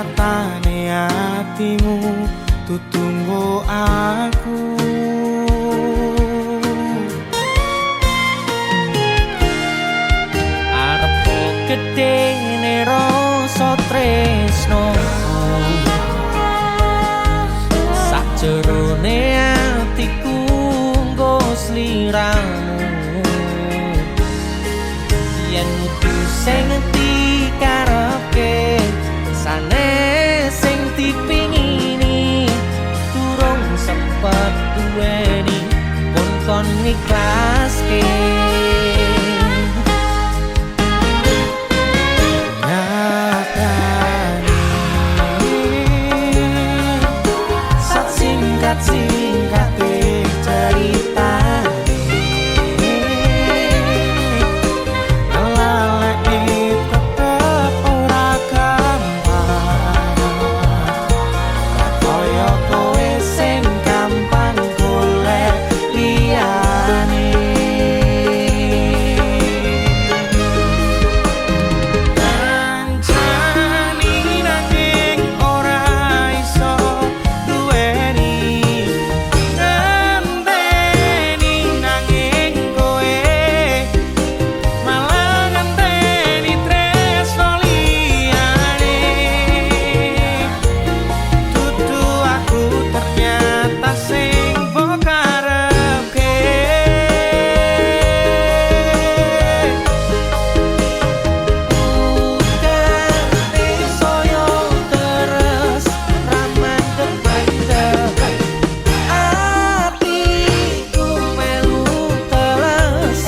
Nyatane atimu tutunggo aku. Arep gedene rasa tresnoku, sakjerone atiku nggo sliramu. Yen udu sing dikarepke sanes sing dipingini, durung sempet duweni pun kon ngiklaske. Nyatane sak singkat-singkate ceritane, ngelaleke tetep ora gampang. Ra kaya kowe sing gampang golek liyane. Kancani nanging ora iso duweni, ngenteni nanging kowe malah ngenteni tresno liyane. Dudu aku ternyata sing mbok karepke. Utane saya terus ra mandek-mandek, atiku melu teles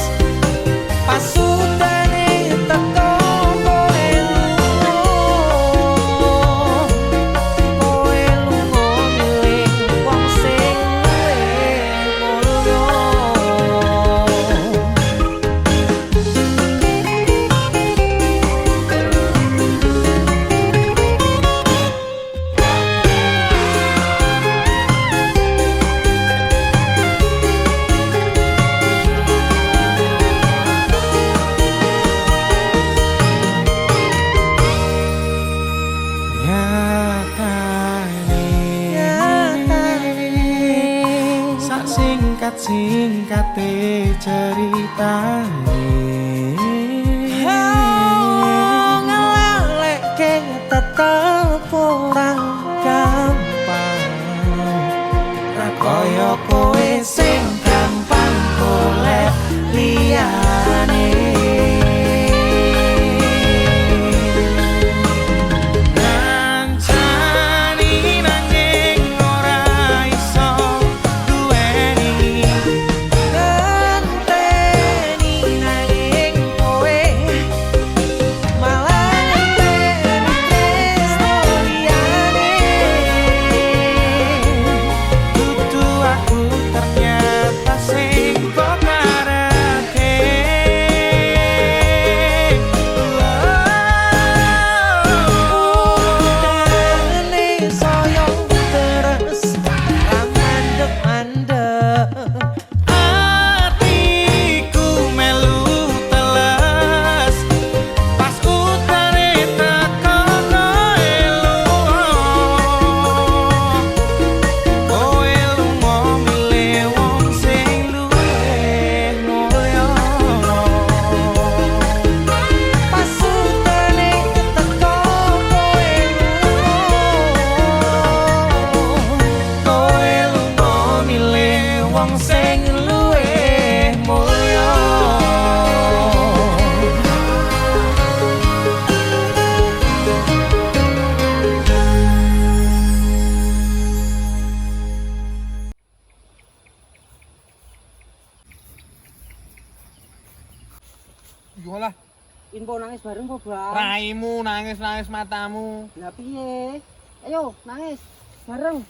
pasutane teko kowe lunga. Kowe lunga milih wong sing luwih mulya. Nyatane sak singkat-singkate ceritane, Oh, ngelaleke tetep ora gampang. Ra kaya kowe sing gampang golek liyane. Ngancani nanging ora iso duweni, Ngenteni nanging kowe malah ngenteni tresno liyane. Dudu aku ternyata sing mbok karepke. Utane saya terus ra mandek-mandek, Atiku melu teles pas utane teko kowe lunga. Kowe lunga milih wong sing luwih mulya. Pasutane teko kowe lunga. Kowe lunga milih wong sing luwih mulya. Yo lah, Info nangis bareng po, Bang? Raimu nangis-nangis matamu. Lah piye? Ayo nangis bareng.